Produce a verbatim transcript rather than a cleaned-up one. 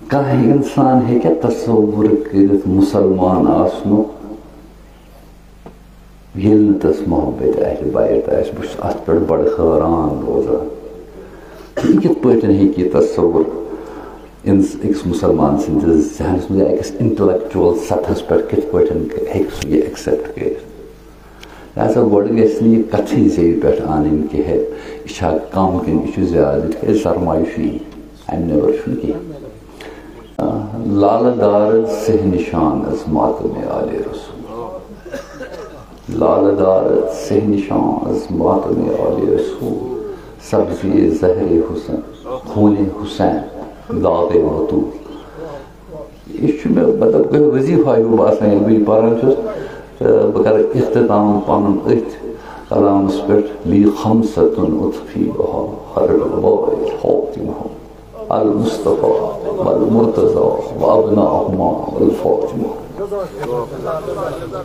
کانٛہہ اِنسان ہیٚکیٛاہ تصوُر کٔرِتھ مُسلمان آسنُک، ییٚلہِ نہٕ تَس محبت اہلِ بیت آسہِ؟ بہٕ چھُس اَتھ پٮ۪ٹھ بڑٕ حٲران روزان۔ یہِ کِتھ پٲٹھۍ ہیٚکہِ یہِ تصوُر اِنس-، أکِس مُسلمان سٕنٛدِس ذہنَس منٛز یا أکِس intellectual سطحَس پٮ۪ٹھ کِتھ پٲٹھۍ ہیٚکہِ سُہ یہِ accept کٔرِتھ؟ لہذا گۄڈٕ گژھِ نہٕ یہِ کتھٕے زیٚوِ پٮ۪ٹھ انٕنۍ کہِ ہے، یہِ چھا کم کِنہٕ یہِ چھُ زیادٕ، تِکیازِ سرمایہِ چھُ یی، امہِ نٮ۪بر چھُنہٕ کینٛہہ۔ آ، لالہٕ دارٕ سیہ نشان از ماتم آلِ رسول۔ لالہٕ دارٕ سیہ نشان از ماتم آلِ رسول۔ سبزی زہرِ حسن، خونِ حسین، داغِ بتول۔ یہِ چھُ مےٚ، مطلب، گوٚو وظیفہ ہیوٗ باسان، ییٚلہِ بہٕ یہِ پران چھُس، تہٕ بہٕ کرٕ اختتام پنُن أتھۍ کلامس پٮ۪ٹھ، "لی خمسة اطفیبها حر الباعث فاطمہ، المصطفیٰ والمرتضیٰ وابناہما والفاطمہ۔"